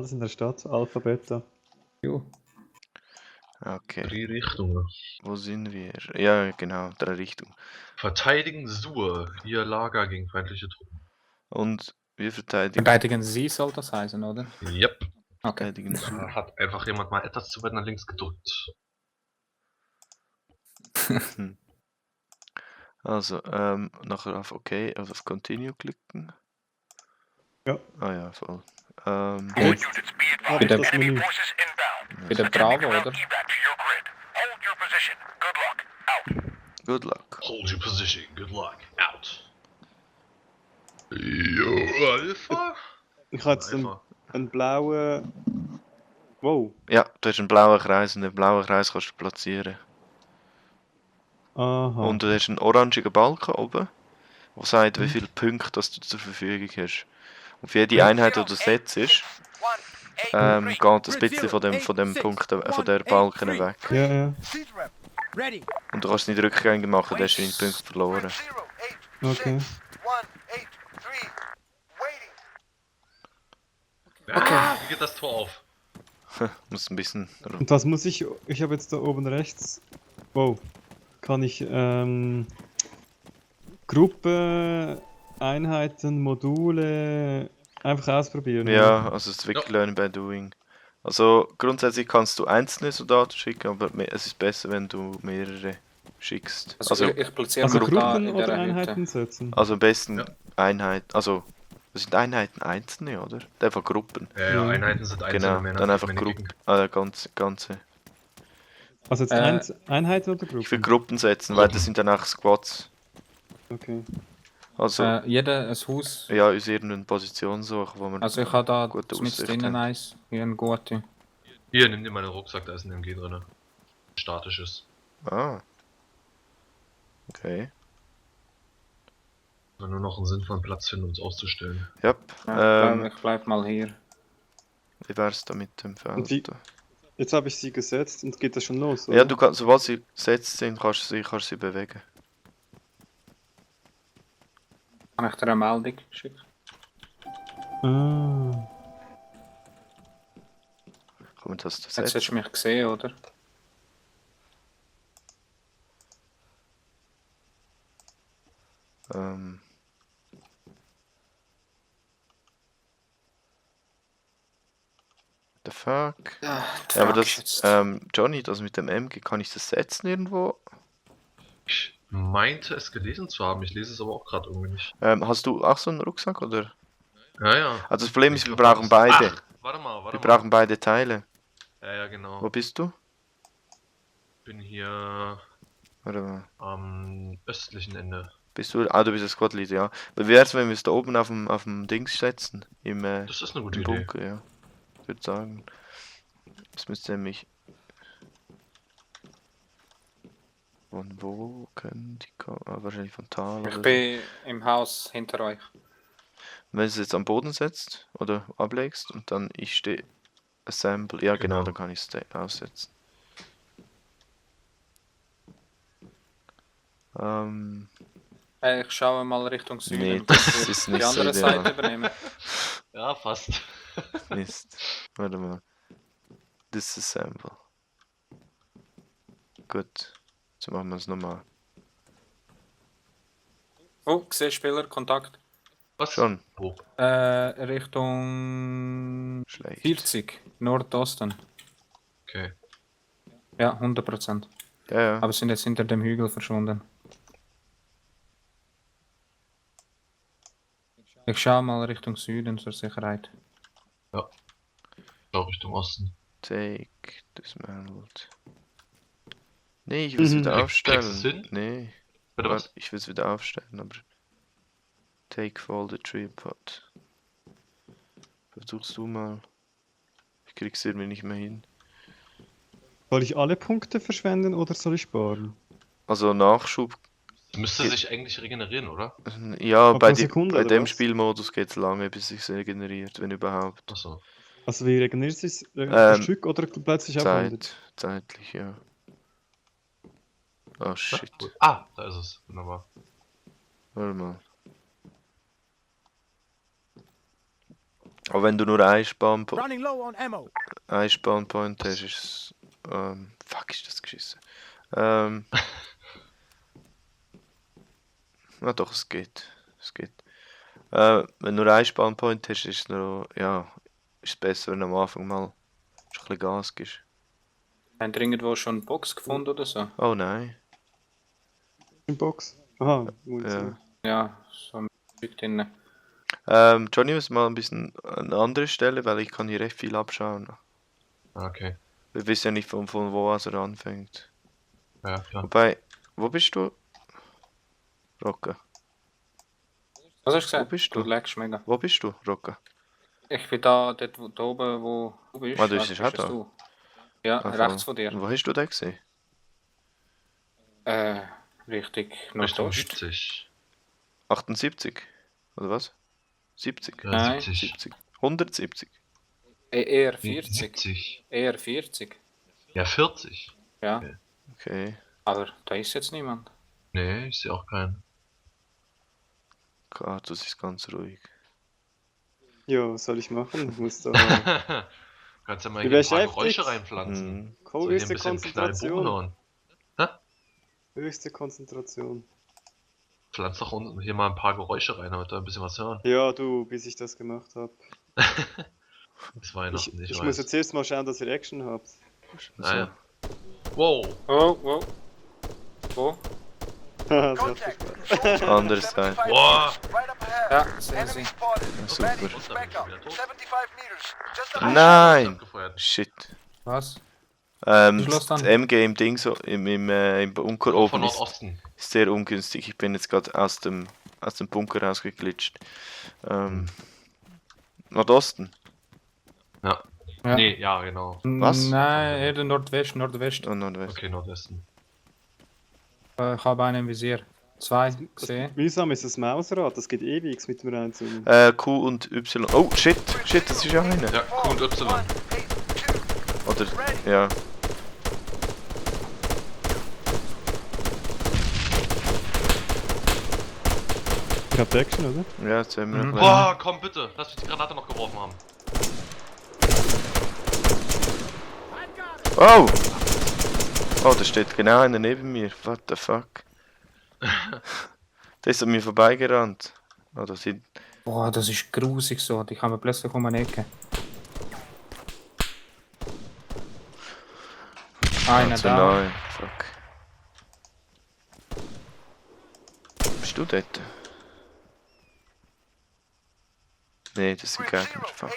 alles in der Stadt, Alpha, Beta. Jo. Okay, 3 Richtungen. wo sind wir? Ja, genau, 3 Richtungen. Verteidigen Sur, ihr Lager gegen feindliche Truppen. Und wir verteidigen. Verteidigen Sie soll das heißen, oder? Yep. Okay. Verteidigen Sur. Da hat einfach jemand mal etwas zu weit nach links gedrückt. Also, nachher auf OK, also auf Continue klicken. Ja. Ah ja, voll. Jetzt habe ich Bitte. das Menü. Bei der Bravo, oder? Good luck. Hold your position, good luck, out. Jo, Alpha? Ich habe jetzt einen blauen... Wow. Ja, du hast einen blauen Kreis und den blauen Kreis kannst du platzieren. Aha. Und du hast einen orangigen Balken oben, der sagt, wie viele Punkte das du zur Verfügung hast. Und für jede Einheit, die du setzt, geht ein bisschen von dem Punkt, von der Balken weg. Ja, ja. Und du kannst nicht rückgängig machen, dann hast du deine Punkte verloren. Okay. Ja, wie geht das Tor auf? Muss ein bisschen. Und was muss ich... Ich habe jetzt da oben rechts... Wow. Kann ich Gruppe, Einheiten, Module einfach ausprobieren? Ja, also es ist wirklich Learning by Doing. Also grundsätzlich kannst du einzelne Soldaten schicken, aber es ist besser, wenn du mehrere schickst. Also ich platziere Also mich da Gruppen in oder der Einheiten Hütte. setzen? Also am besten Ja. Einheiten, also das sind Einheiten einzelne, oder? Einfach Gruppen. Ja, Einheiten sind einzelne Genau, Männer. dann einfach meine Gruppen, Gegend. ganze. Also jetzt Einheiten oder Gruppen? Ich will Gruppen setzen, weil das sind dann auch Squads. Okay. Also Jeder ein Haus. ja, uns irgendeine Position suchen, wo man Also ich habe da gute mit Aussicht drinnen haben. eins. Hier ein gute. Hier, nimm dir meinen Rucksack, da ist ein MG drin. Statisches. Ah. Okay. Nur noch einen sinnvollen Platz finden, um es auszustellen. Ja. Ich bleib mal hier. Wie wär's da mit dem Und wie- Feld? Jetzt habe ich sie gesetzt und geht das schon los, Ja, oder? du kannst, sobald sie gesetzt sind, kannst du sie bewegen. Kann ich dir eine Meldung schicken? Ah. Kann man das da Jetzt hast setzen? du mich gesehen, oder? The fuck? Ja, Ja, aber das, Johnny, das mit dem MG, kann ich das setzen irgendwo? Ich meinte es gelesen zu haben, ich lese es aber auch gerade irgendwie nicht. Hast du auch so einen Rucksack, oder? Ja, ja. Also das Problem ist, Ich wir glaub, brauchen beide. Ach, warte mal. Wir brauchen beide Teile. Ja, genau. Wo bist du? Ich bin hier Warte mal. am östlichen Ende. Bist du? Ah, du bist das Squad Leader, ja. Wie wär's, wenn wir es da oben auf dem Dings setzen? Das ist eine gute Im Idee. Bunker, ja. Ich würde sagen. Das müsste nämlich. Von wo können die kommen? Ah, wahrscheinlich von Tal Ich oder so. bin im Haus hinter euch. Wenn du es jetzt am Boden setzt oder ablegst und dann ich stehe Assemble, ja genau, Genau. dann kann ich es aussetzen. Ich schaue mal Richtung Süden. Nee, dass das wir ist nicht die andere so ideal. Seite übernehmen. Ja, fast. Mist. Warte mal. Disassemble. Gut. Jetzt machen wir es nochmal. Oh, sehe Spieler, Kontakt. Was? Schon. Wo? Richtung Schlecht. 40, Nordosten. Okay. Ja, 100%. Ja, ja. Aber sind jetzt hinter dem Hügel verschwunden. Ich schaue mal Richtung Süden zur Sicherheit. Ja. Schau Richtung Osten. Take, dismantled. Nee, ich will es wieder Kriegst du es aufstellen. hin? Nee. Bitte was? Ich will es wieder aufstellen, aber. Take fall the tripod. Versuchst du mal. Ich krieg's irgendwie nicht mehr hin. Soll ich alle Punkte verschwenden oder soll ich sparen? Also Nachschub. Müsste sich eigentlich regenerieren, oder? Ja, Ab einer Sekunde, bei oder dem was? Spielmodus geht's lange, bis sich's regeneriert, wenn überhaupt. Achso. Also wie regeneriert es sich pro Stück oder plötzlich auf 100? Zeitlich, ja. Oh shit. Cool. Ah, da ist es. Wunderbar. Warte mal. Aber wenn du nur einen Spawnpoint Running low on ammo. hast, ist es. Fuck, ist das geschissen. Na doch, es geht. Es geht. Wenn du nur einen Spawnpoint hast, ist es noch. Ja, ist es besser, wenn du am Anfang mal ein bisschen Gas gibst. Haben ihr irgendwo schon eine Box gefunden oder so? Oh nein. In Box. Aha, Munition. Ja, so ein Stück drin. Johnny muss mal ein bisschen an eine andere Stelle, weil ich kann hier recht viel abschauen. Okay. Wir wissen ja nicht von wo er anfängt. Ja, klar. Wobei, wo bist du? Rocca. Was hast du gesagt? Wo bist Du du? lagst mega. Wo bist du, Rocca? Ich bin da oben, wo du bist. Ah, du Also bist auch bist es da? du. Ja, Ah, rechts voll. von dir. Und wo hast du den gesehen? Richtig Richtung Nordost. 70. 78? Oder was? 70? Ja, Nein. 70. 70? 170? Eher Nee, 40. 70. Eher 40. Ja, 40. Ja, Okay. Okay. aber da ist jetzt niemand. Nee, ich sehe auch keinen. Kratos ist ganz ruhig. Ja, was soll ich machen? Ich muss da. Kannst ja mal Wie hier ein paar beschäftigt? Geräusche reinpflanzen. Mhm. So hier ein Höchste bisschen Knallbuch Konzentration. hören. Höchste Konzentration. Pflanz doch unten hier mal ein paar Geräusche rein, damit wir ein bisschen was hören. Ja, du, bis ich das gemacht habe. Ist Weihnachten, ich Ich weiß. muss jetzt erst mal schauen, dass ihr Action habt. Ah, ja. Wow. Oh, wo? Wo? Das hat Spaß. Andere Seite. Boah. Ja, sehe sie. Ja, super. Und dann bin ich wieder tot. Nein! Abgefeuert. Shit. Was? Das Schluss dann. MG im Ding so, im Bunker Von oben ist, Nordosten. ist sehr ungünstig. Ich bin jetzt gerade aus dem Bunker rausgeglitscht. Nordosten. Ja. Ja. Nee, ja, genau. Was? Nein, eher Nordwest. Oh, Nordwest. Okay, Nordwesten. Ich habe einen im Visier. 2 gesehen. Mühsam ist das Mausrad, das geht ewig mit dem Reinzoomen. Q und Y. Oh, shit, das ist ja einer. Ja, Q und Y. Oder, ja. Ihr habt Action, oder? Ja, jetzt haben wir noch Boah, komm bitte. Lass mich die Granate noch geworfen haben. Oh! Oh, da steht genau einer neben mir. What the fuck? Der ist an mir vorbeigerannt. Oh, da sind. Boah, das ist grusig so. Die kann man plötzlich um eine Ecke. Einer zu da. nahe. Fuck. Bist du dort? Nee, das sind Gegner. Fuck.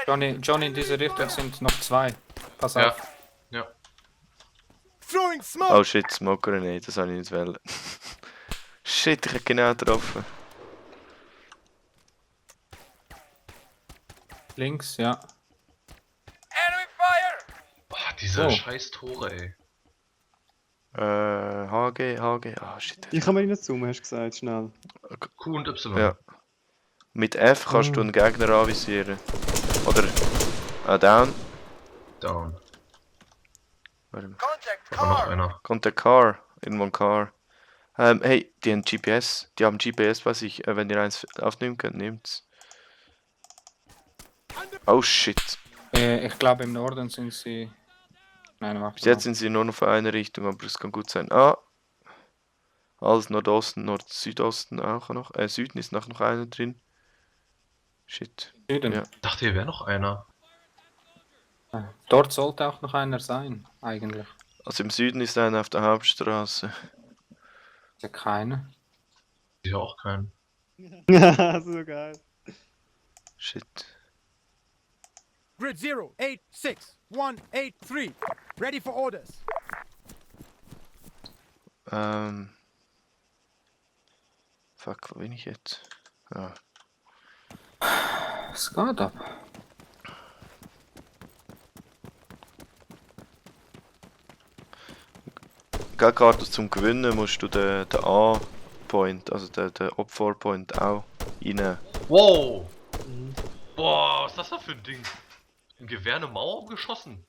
Johnny, in diese Richtung sind noch 2. Pass Ja. auf. Ja. Throwing smoke. Oh shit, Smoke Grenade, das habe ich nicht wollen. Shit, ich hab genau getroffen. Links, ja. Boah, diese Oh. scheiß Tore, ey. HG. Ah, shit. Ich kann mir nicht zoomen, hast du gesagt, schnell. Q und Y. Ja. Mit F kannst du einen Gegner anvisieren. Oder down. Down. Warte mal. Aber noch einer. Kommt der Car. Irgendwo ein Car. Hey, die haben GPS. Die haben GPS bei sich. Wenn ihr eins aufnehmen könnt, nehmt's. Oh shit. Ich glaube im Norden sind sie. Nein, warte. Bis jetzt sind sie nur noch von einer Richtung, aber es kann gut sein. Ah! Alles Nordosten, Nord-Südosten auch noch. Süden ist noch einer drin. Shit. Süden. Ja. Dachte, hier wäre noch einer. Dort sollte auch noch einer sein, eigentlich. Also im Süden ist einer auf der Hauptstraße. Ist ja keiner. Hier auch keinen. So geil. Shit. Grid 0, 8, 6, 1, 8, 3. Ready for orders. Fuck, wo bin ich jetzt? Ah. Was geht ab? Gerade zum Gewinnen musst du den A-Point, also den Opfer-Point auch rein. Wow! Boah, was ist das da für ein Ding? Ein Gewehr eine Mauer geschossen.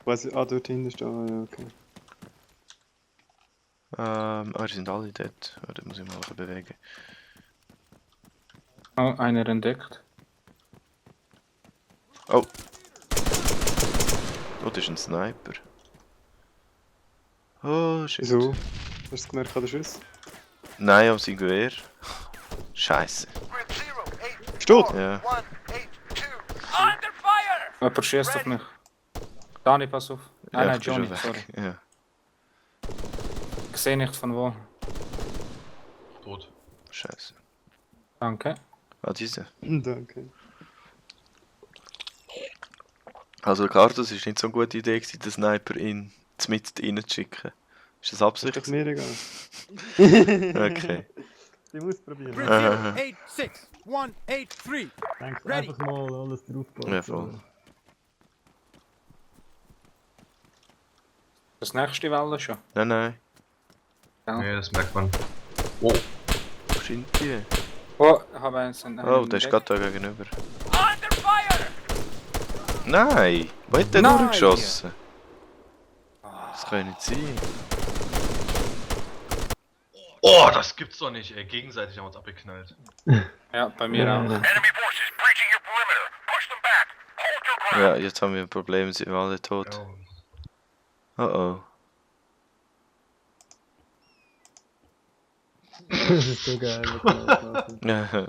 Weiß ich, dort hinten ist da, ja, okay. Die sind alle dort. Warte, muss ich mal bewegen. Oh, einer entdeckt. Oh. Oh, das ist ein Sniper. Oh, shit. Wieso? Hast du es gemerkt an den Schuss? Nein, aber sein Gewehr. Scheiße. Steht! Ja. Jemand schießt auf mich. Dani, pass auf. Ja, Nein, ich bin Johnny, schon sorry. weg. Ja. Ich sehe nicht von wo. Tot. Scheiße. Danke. Ah, diese. Danke. Also, Carlos, ist nicht so eine gute Idee gewesen, den Sniper in mit reinzuschicken. Ist das Ist doch Absicht? mir egal. Okay. Ich muss probieren. Grid Aha. 086 183. Denk Ready. einfach mal alles draufbauen. Ja, voll. Das nächste Welle schon. Nein, nein. Ja. Nee, das merkt man. Wo sind die? Oh, ich habe einen. Oh, der ist gerade da gegenüber. Nein! Wo hat der Nein! durchgeschossen? Das kann ja nicht sein. Oh, das gibt's doch nicht, ey. Gegenseitig haben wir uns abgeknallt. Ja, bei mir auch. Ja, jetzt haben wir ein Problem, sind wir alle tot. Ja. Oh oh. Das ist so geil. Ja,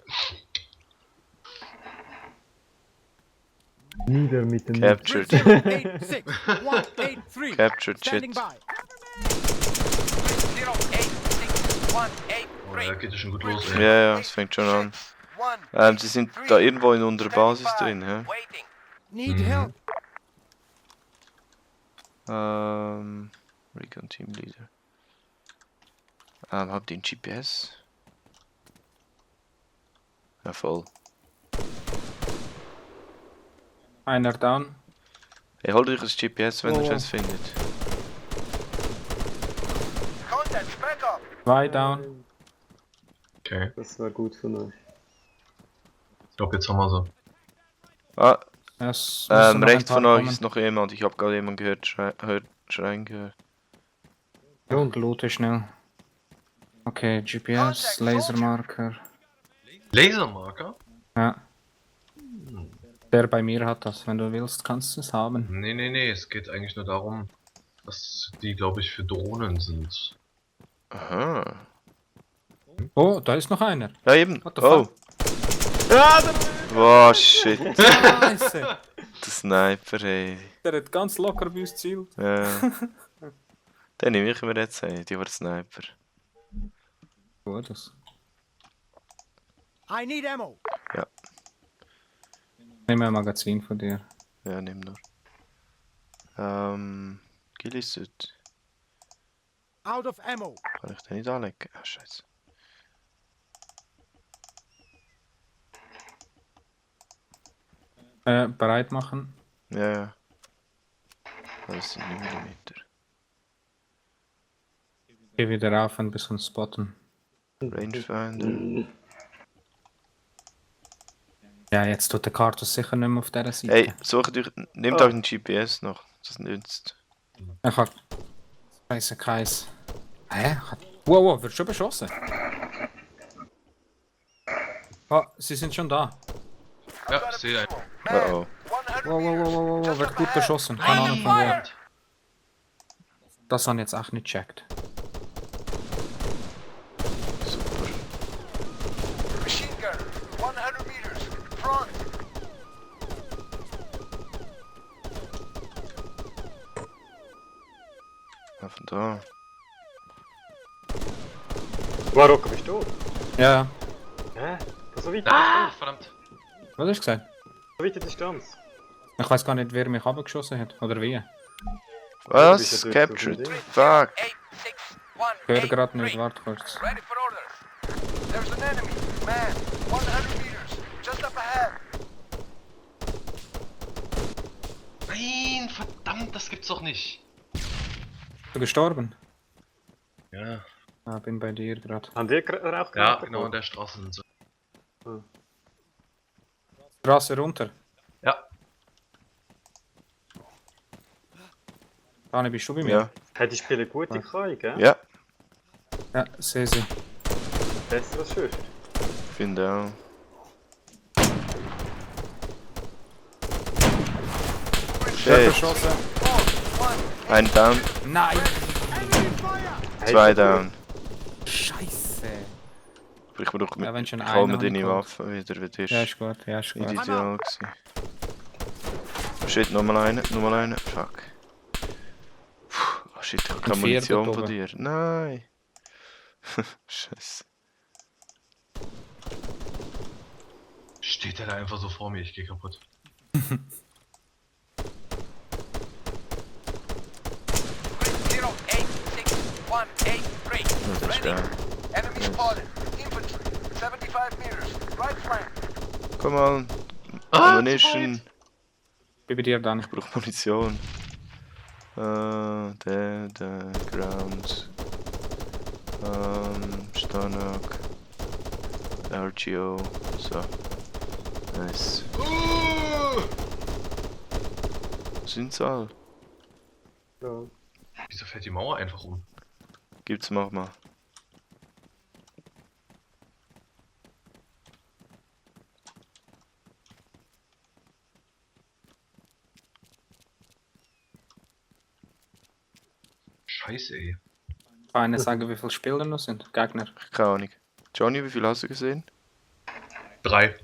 Nieder mit dem captured. Grid 086 183. Captured Standing shit. by. Oh, ja, geht ja schon gut los, Ja, ey. ja, es fängt schon an. Sie sind da irgendwo in unserer Basis drin, hä? Need help. Recon Team Leader. Habt ihr ein GPS? Ja, voll. Einer down. Hey, holt euch das GPS, wenn ihr Oh. es findet. 2 down. Okay, Das war gut von euch. ich glaube, jetzt haben wir sie. Ah, Es müssen noch ein rechts paar von euch kommen. ist noch jemand. Ich habe gerade jemanden gehört, schreien gehört. Ich loote schnell. Okay, GPS, Lasermarker. Lasermarker? Ja. Der bei mir hat das. Wenn du willst, kannst du es haben. Nee, nee, nee, es geht eigentlich nur darum, dass die, glaube ich, für Drohnen sind. Aha. Oh, da ist noch einer. Ja, eben. What the Oh. Oh, shit. Scheiße. Der Sniper, ey. Der hat ganz locker bei uns gezielt. Ja. Den nehme ich mir jetzt, ey. Die war Sniper. Gut, das. I need ammo. Nimm ein Magazin von dir. Ja, nimm nur. Gillisüt. Out of ammo. Kann ich den nicht anlegen? Ah, scheiße. Bereit machen. Ja, ja. Das sind 9 mm. Geh wieder auf ein bisschen spotten. Rangefinder. Ja, jetzt tut der Kartus sicher nicht mehr auf dieser Seite. Hey, sucht euch. Nehmt euch ein GPS noch. Das nützt. Ich hab. Scheiße, Kreis. Hä? Wow, wow, wird schon beschossen. Ah, sie sind schon da. Ja, ich sehe einen. Oh oh. Wow, wow, wow, wow, wow, wird gut beschossen. Keine Ahnung von wo. Das haben jetzt auch nicht checkt. Super. Machine gun, 100 meters, front. Ah, von da. Marokko, bist du? Ja, Hä? So weit Ah, verdammt. was hast du gesagt? So weit Distanz. Ich weiß gar nicht, wer mich abgeschossen hat oder wie. Was? Ja, Captured? so Fuck. 861 Ich höre gerade nicht, warte kurz. Ready for order. There's an enemy, man, 100 meters, just up ahead. Nein, verdammt, das gibt's doch nicht. Du gestorben? Ja, Ah, bin bei dir gerade. Haben die Rauch ja, gemacht? genau, an der Straße sind sie. Straße runter. Ja, Dani, bist du bei mir? Ja. Hey, die spielen gute KI, gell? Ja, Ja, sehe sie. Besser als sonst. finde auch. Treffer Shit. geschossen. Ein down, Nein! 2 down. Scheiße! Aber ich brauche Ja, wenn schon ich hol mir einer deine angeguckt. Waffe wieder, weil das Ja, ist ist gut, ja, ist gut. ideal gewesen. Oh shit, nochmal eine. Fuck. Puh, oh shit, ich habe keine Und vier Munition dort von oben. dir. Nein! Scheiße. Steht der da einfach so vor mir, ich geh kaputt. 086-183. Oh, der ist Ready. down. Enemy Yes. spotted. Infantry. 75 meters. Right flank. Komm on. Ah, Ammunition. Bin bei dir dann. Ich brauche Munition. Der Ground. Stanok. RGO. So. Nice. Sind's all? Ja. Wieso fällt die Mauer einfach um? Gibt's mach mal. Scheiße, ey. Kann einer sagen, wie viele Spieler noch sind? Gegner? Keine Ahnung. Johnny, wie viel hast du gesehen? 3.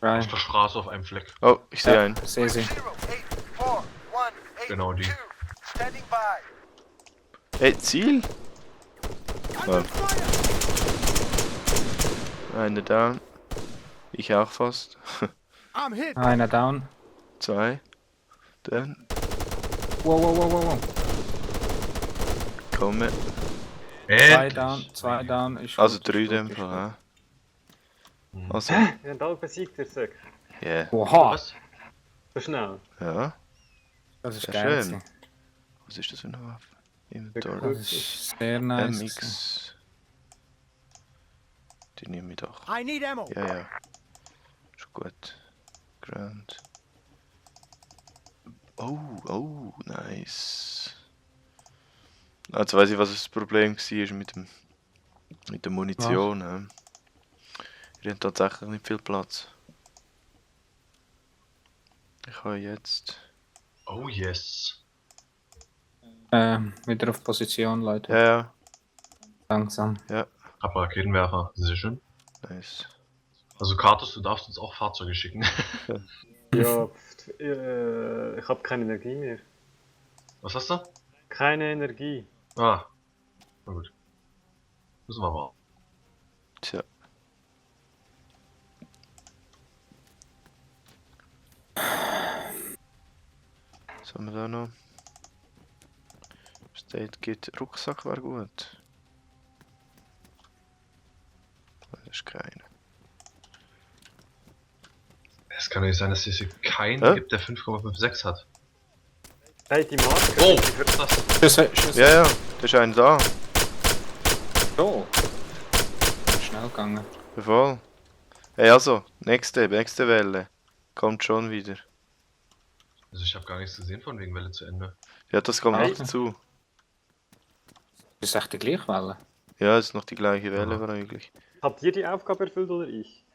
Drei. Auf der Straße auf einem Fleck. Oh, ich sehe einen. Sehe sie. 08418. Genau die. Standing by. Hey, Ziel? Oh. Einer down. Ich auch fast. I'm hit. Einer down. 2. Dann Wow. komme. Zwei down. Ist Also gut, 3 ist gut, dem ist Fall, gut. ja. Also, Wir haben alle besiegt, der Sack. yeah. Oha! Was? So schnell. Ja. Das ist Sehr geil. schön. gewesen. Was ist das für eine Waffe? Der Inventory. Das ist sehr nice. gewesen. MX. Die nehme ich doch. I need ammo. Ja. Ist gut. Grand. Oh, nice. Jetzt weiß ich, was das Problem war mit der Munition. Ihr habt tatsächlich nicht viel Platz. Ich habe jetzt. Oh yes. Wieder auf Position, Leute. Ja, Langsam. Hab Raketenwerfer. Sehr schön. nice. Also Kartus, du darfst uns auch Fahrzeuge schicken. Ja, ich habe keine Energie mehr. Was hast du? Keine Energie. Ah. Na gut. Müssen wir aber. Tja. Was haben wir da noch? State Kit. Rucksack wäre gut. Das ist keiner. Es kann doch nicht sein, dass es hier keinen Hä? gibt, der 5,56 hat. Hey, die Marke. Oh, was ist das? Schüsse. Ja, da ist einer da. So. Schnell gegangen. Voll. Hey, also, nächste Welle. Kommt schon wieder. Also ich habe gar nichts gesehen von wegen Welle zu Ende. Ja, das kommt Hey. noch dazu. Das ist echt die gleiche Welle. Ja, es ist noch die gleiche Welle Aha. eigentlich. Habt ihr die Aufgabe erfüllt oder ich?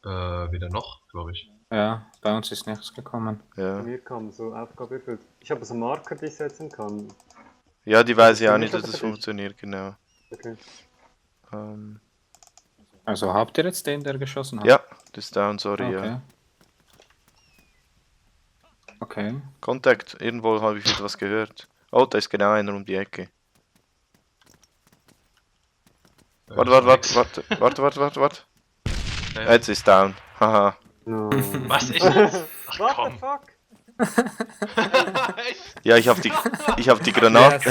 Wieder noch, glaube ich. Ja, bei uns ist nichts gekommen. Ja. Mir kam so Aufgabe erfüllt. Ich habe so Marker, die ich setzen kann. Ja, die weiß ich für auch mich nicht, dass oder das für dich? funktioniert, genau. Okay. Also habt ihr jetzt den, der geschossen hat? Ja, das ist down, sorry, Okay. ja. Okay. Kontakt, irgendwo habe ich etwas gehört. Oh, da ist genau einer um die Ecke. Warte. Jetzt ist down. Haha. No. Was? Echt? Ach What the komm. fuck? Echt? Ja, ich hab die Granate.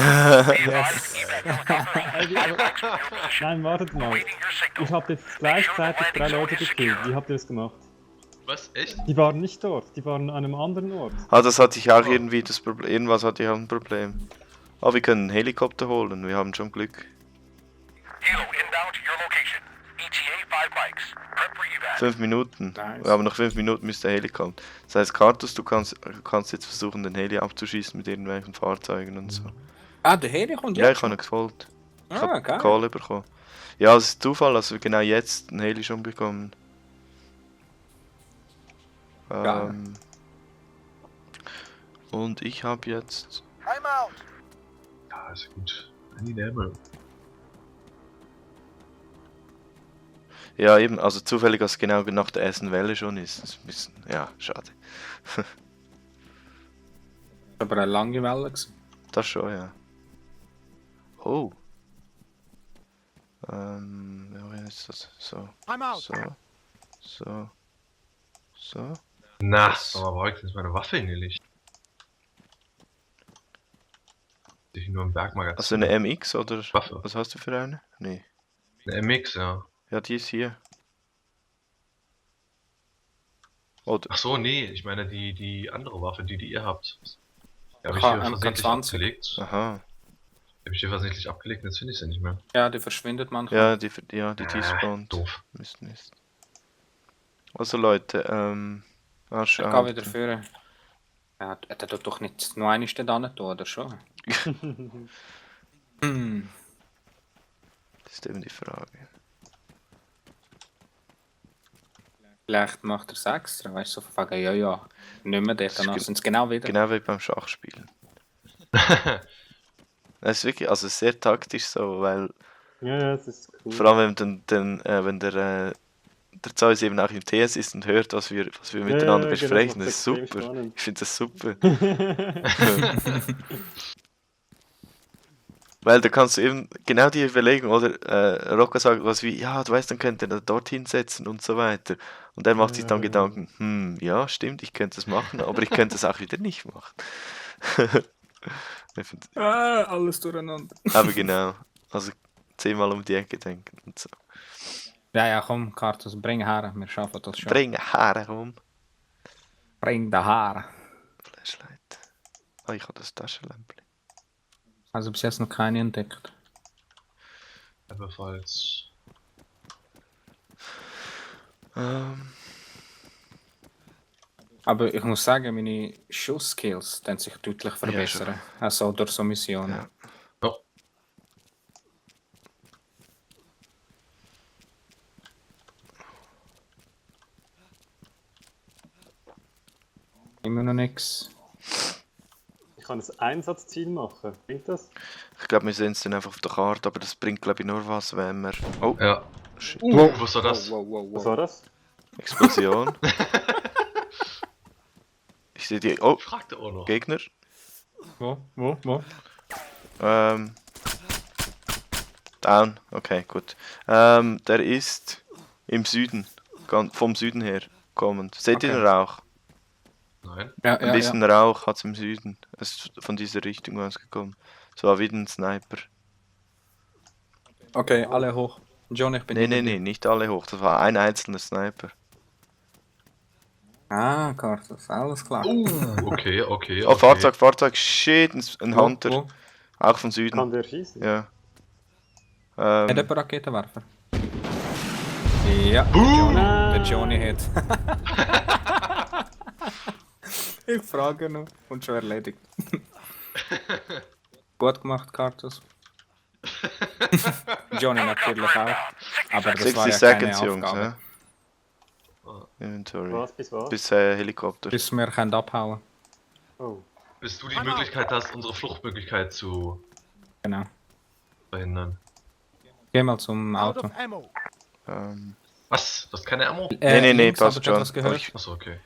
Nein, wartet mal. Ich habe jetzt gleichzeitig 3 Leute gekillt. Wie habt ihr das gemacht? Was? Echt? Die waren nicht dort, die waren an einem anderen Ort. Ah, das hatte ich auch irgendwie das Problem. Irgendwas hatte ich auch ein Problem. Aber wir können einen Helikopter holen, wir haben schon Glück. Hilo inbound to your location. ETA 5 bikes. Prep for evac. 5 Minuten. Nice. Wir haben noch 5 Minuten, bis der Heli kommt. Das heißt, Kartus, du kannst jetzt versuchen, den Heli abzuschießen mit irgendwelchen Fahrzeugen und so. Ah, der Heli kommt Ja, jetzt ich habe ihn gefolgt. Ich Ah, habe geil. Kohle bekommen. Ja, es ist Zufall, dass wir genau jetzt einen Heli schon bekommen. Geil. Und ich habe jetzt... I'm out. Ja, ist gut. I need ammo. Ja, eben, also zufällig, dass es genau nach der ersten Welle schon ist. Das ist ein bisschen, ja, schade. Aber eine lange Welle gewesen. Das schon, ja. Oh. Wohin ist das? So, I'm out. so. Na, Das- aber war jetzt meine Waffe in die Licht. Ich nur im Bergmagazin. Also eine MX oder... Waffe. Was hast du für eine? Nee. Eine MX, ja. Ja, die ist hier. Oder... Ach so, nee, ich meine die andere Waffe, die ihr habt. Die habe ich Aha, hier versehentlich MK20. abgelegt. Aha. Die habe ich hier versehentlich abgelegt und jetzt finde ich sie nicht mehr. Ja, die verschwindet manchmal. Ja, die despawnt. Doof. Mist. Also Leute, Ich gehe schauen. wieder führen. Ja, der tut doch nicht nur eine Stelle an, oder schon? Hm. Das ist eben die Frage. Vielleicht macht er es extra, weißt du, so von wegen, ja, nicht mehr dort, danach sind es genau wieder. Genau wie beim Schachspielen. Das ist wirklich, also sehr taktisch so, weil Ja, das ist cool. vor allem wenn der Zeus eben auch im TS ist und hört, was wir miteinander ja, besprechen, genau, das ist das ist extrem super. spannend. Ich finde das super. Weil da kannst du eben genau die überlegen, oder Rocco sagt was wie, ja, du weißt, dann könnte er dort hinsetzen und so weiter. Und er macht sich dann Gedanken, ja, stimmt, ich könnte es machen, aber ich könnte es auch wieder nicht machen. Ich find, Alles durcheinander. aber genau, also 10-mal um die Ecke denken und so. Ja, komm, Kartus, bring her, wir schaffen das schon. Bring Haare rum. Bring die Haare. Flashlight. Ah, ich habe das Taschenlämpchen. Also bis jetzt noch keine entdeckt. Ebenfalls. Aber ich muss sagen, meine Schussskills die haben sich deutlich verbessern. Also durch so Missionen. Ja. Oh, Immer noch nichts. Ich kann ein Einsatzziel machen. Bringt das? Ich glaube, wir sehen es dann einfach auf der Karte, aber das bringt, glaube ich, nur was, wenn wir... Oh, ja. shit. Was war das? Was war das? Explosion. Ich sehe die... Oh, Fragte auch noch. Gegner. Wo? Down. Okay, gut. Der ist im Süden. Vom Süden her kommend. Seht ihr den Rauch? Nein. Ja, Ein bisschen Rauch hat es im Süden. Es ist von dieser Richtung ausgekommen. Es war wieder ein Sniper. Okay, alle hoch. John, ich bin Nee, nicht alle hoch. Das war ein einzelner Sniper. Ah, Kartus, alles klar. Okay. Oh, Fahrzeug. Shit, ein Hunter. Wo? Auch von Süden. Kann der schießen? Ja. Hat jemand Raketenwerfer? Ja, der Johnny hat. Ich frage noch und schon erledigt. Gut gemacht, Kartus. Johnny natürlich auch. Aber das 60 war ja Seconds, keine Jungs. Aufgabe. Ja? Inventory. Was bis was? Bis Helikopter. Bis wir können abhauen. Oh. Bis du die Möglichkeit hast, unsere Fluchtmöglichkeit zu Genau. verhindern. Geh mal zum Out Auto. of ammo. Was? Du hast keine Ammo? Nee, links, passt habt ihr schon. etwas gehört? Ich, Achso, okay.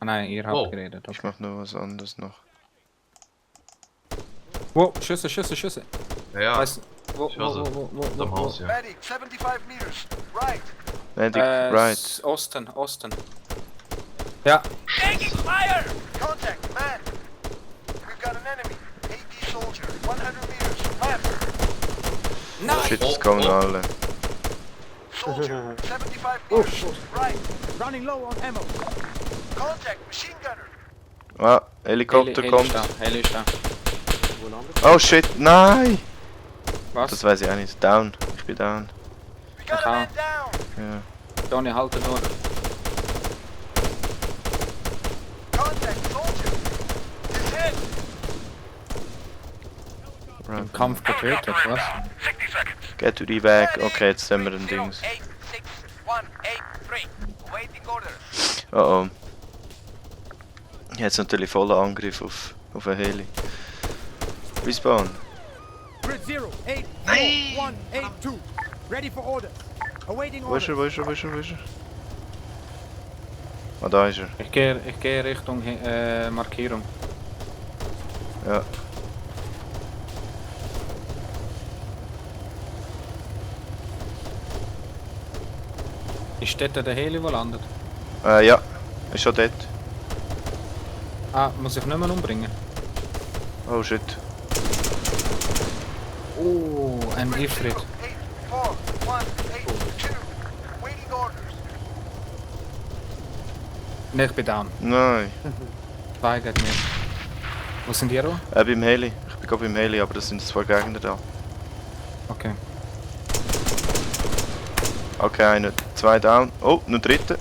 Ah, nein, ihr habt Oh. geredet. ich Okay. mach nur was anderes noch. Wow, Schüsse. Ja, Weißt, wo, ich höre sie. Unterm Haus, ja. Medic, 75 meters. Right. Medic, right. Osten. Ja, Contact, man. We've got an enemy. AD soldier, 100 meters. Left. Shit, es kommen alle. Soldier, 75 meters. Right. Running low on ammo. Contact, machine gunner. Ah, Helikopter Heli kommt. ist da, Heli ist da. Wo landet? Oh shit, nein! Was? Das weiß ich auch nicht. Down. Ich bin down. We got a Aha. man down. Ja. Johnny, halte nur. Contact, soldier. He's hit. Right. Im Kampf getötet, was? 60 seconds. Get to the back. Okay, jetzt sehen wir ein Dings. 086183. Awaiting orders. Oh oh. Jetzt natürlich voller Angriff auf einen Heli. Respawn. Grid 0, 8, Nein! 4, 1, 8, 2. Ready for orders. Awaiting Wo ist orders. er, wo ist er, wo ist er, wo ist er? Ah, da ist er. Ich gehe Richtung Markierung. Ja. Ist dort der Heli, der landet? Ja. Ist schon dort. Ah, muss ich nicht mehr umbringen? Oh shit. Oh, ein Ifrit. 8, 4, 1, 8, 2. Waiting orders. Ne, ich bin down. Nein. Zwei gegen mir. Wo sind die auch? Beim Heli. Ich bin gerade beim Heli, aber das sind zwei Gegner da. Okay. Okay, einer. Zwei down. Oh, noch dritte.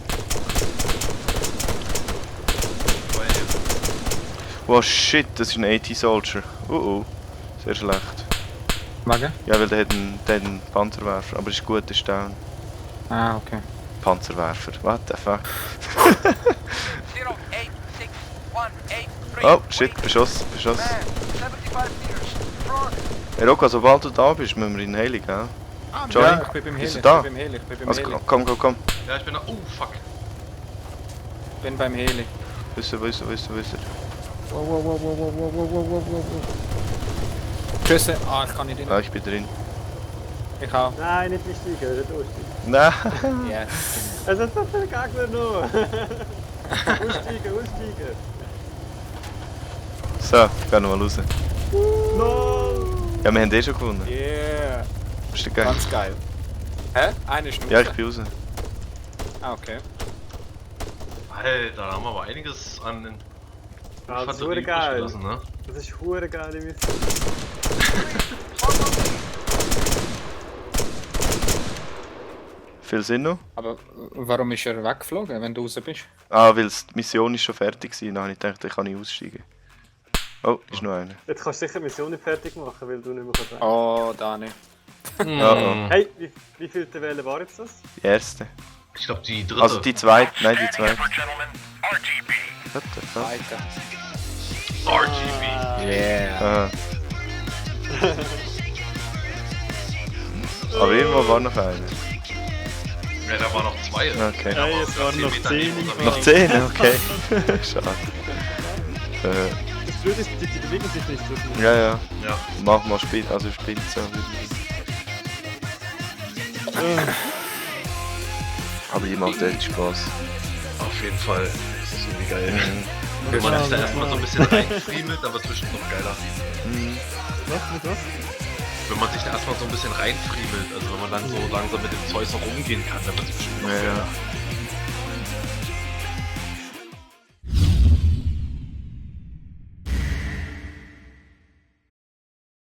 Wow, shit, das ist ein AT-Soldier. Oh. Sehr schlecht. Wagen? Ja, weil der hat einen Panzerwerfer. Aber ist gut, ist down. Ah, okay. Panzerwerfer. What the fuck? 0, 8, 6, 1, 8, 3. Oh, shit, Beschuss. Man, 75 meters. Front. Hey Rocco, sobald du da bist, müssen wir in den Heli, gell? Johnny? Ja, ich bin beim Heli. Bist du da? Ich bin beim Heli. Ich bin beim Also, Heli. komm. Ja, ich bin da. Oh, fuck. Ich bin beim Heli. Wo ist er? Wow. Schüsse. Ah, ich kann nicht rein. Ah, ich bin drin. Ich auch. Nein, nicht einsteigen, nicht aussteigen. Nein! Yes. Es ist so viel Gegner noch. Aussteigen. So, ich geh nochmal raus. No! Ja, wir haben eh schon gewonnen. Yeah. Bist du geil? Ganz geil. Hä? Eine Stunde? Ja, ich bin raus. Ah, okay. Alter, da haben wir aber einiges an Das ist Infanterie hure geil. gelassen, ne? Das ist hure geil, die Mission. Viel Sinn noch? Aber warum ist er weggeflogen, wenn du raus bist? Ah, weil die Mission ist schon fertig war. Dann habe ich gedacht, ich kann nicht aussteigen. Oh, ist noch einer. Jetzt kannst du sicher die Mission nicht fertig machen, weil du nicht mehr kannst. Oh, Dani. Oh. Hey, wie vielte Welle war jetzt das? Die erste. Ich glaube die dritte. Also die zweite. Nein, die zweite. Gentlemen, RTB. What the fuck? Weiter. RGB. Yeah. Aha. Aber irgendwo war noch einer. Ja, da waren noch zwei. Okay. Da Hey, es waren noch 10 10 neben uns. Noch 10? Okay. Schade. Das Blöde ist, die bewegen sich nicht so schnell. Ja, ja. Ja. Mach mal Spitze, also Spitze. Aber die macht echt Spaß. Auf jeden Fall. Das ist irgendwie geil. Wenn man sich da erstmal so ein bisschen reinfriemelt, dann wird es bestimmt noch geiler. Was? Wenn man sich da erstmal so ein bisschen reinfriemelt, also wenn man dann so langsam mit dem Zeug so rumgehen kann, dann wird es bestimmt noch Ja.